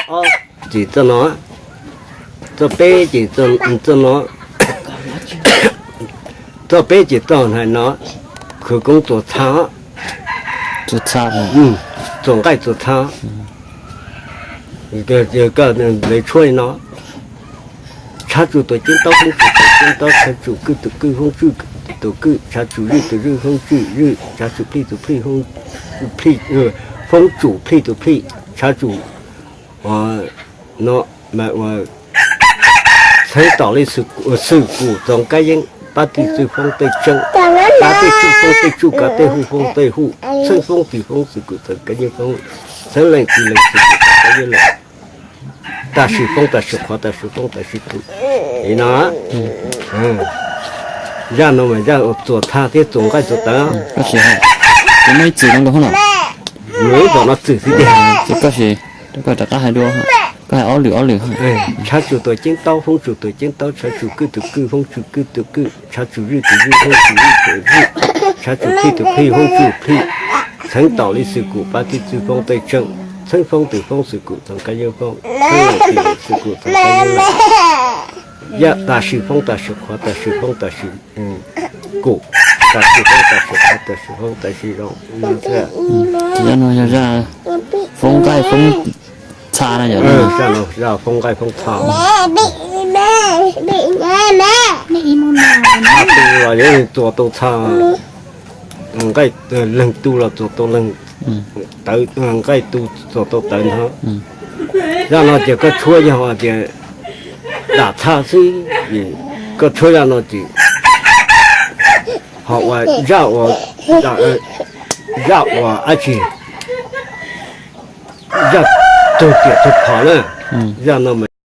Ob ces txoj no, txoj peb ces txoj no, txoj peb ces txoj hais no, khawv koob txuas txha, txuas nqaij txuas txha, lawv tshuab li no. Tshav tsuj tuam ceeb taub, foob tsuj tuam ceeb taub, tshav tsuj kwj tus kwj, foob tsuj tus kwj, tshav tsuj zwj tus zwj, foob tsuj zwj, tshav tsuj plhij tus plhij, foob tsuj plhij tus plhij, tshav tsuj no mas ua txheeb tom li xwm kum txoov kab yeeb, pab tij txwj foob tej tseeb, pab tij txwj foob tej tsuj, kav tej hu foob tej hu, txheeb foob tij foob xwm kum txoov kab yeeb foob, txheeb leej tij leej xwm kum txoov kab yeeb leej, tam sim foob tam sim qhuav, tam sim foob tam sim kum li no. Zaj no mas zaj uas txuas txha thiab txuas nqaij txuas tawv. Tus no ib txwm no los no, nws ib tom no txwm xwb tiag. Koj sim, koj rov qab hais dua, koj hais ob lwm ob lwm. Tshav tsuj tuam ceeb taub, foob tsuj tuam ceeb taub, tshav tsuj kwj tus kwj, foob tsuj kwj tus kwj, tshav tsuj zwj tus zwj, foob tsuj zwj tus zwj, tshav tsuj plhij tus plhij, foob tsuj plhij, txheeb tom li xwm kum pab tij txwj foob tej tseeb, txheeb foob tij foob xwm kum txoov kab yeeb foob, txheeb leej tij leej xwm kum txoov kab yeeb leej, yaj tam sim foob tam sim qhuav tam sim foob tam sim kum, tam sim foob tam sim qhuav tam sim foob tam sim zoo. Yog no yog zaj foob nqaij foob txha no yom. Zaj foob nqaij foob txha, txha tu los yuav txuas tau txha, nqaij, leeg tu los txuas tau leeg, tawv, nqaij tu txuas tau tawv ntag. Zaj no ces koj tshuab yog tias dam txha xwb, koj tshuab zaj no ces ho ua zaj ua, zaj ua dab tsi, zaj tug tiam tug phom na. Zaj no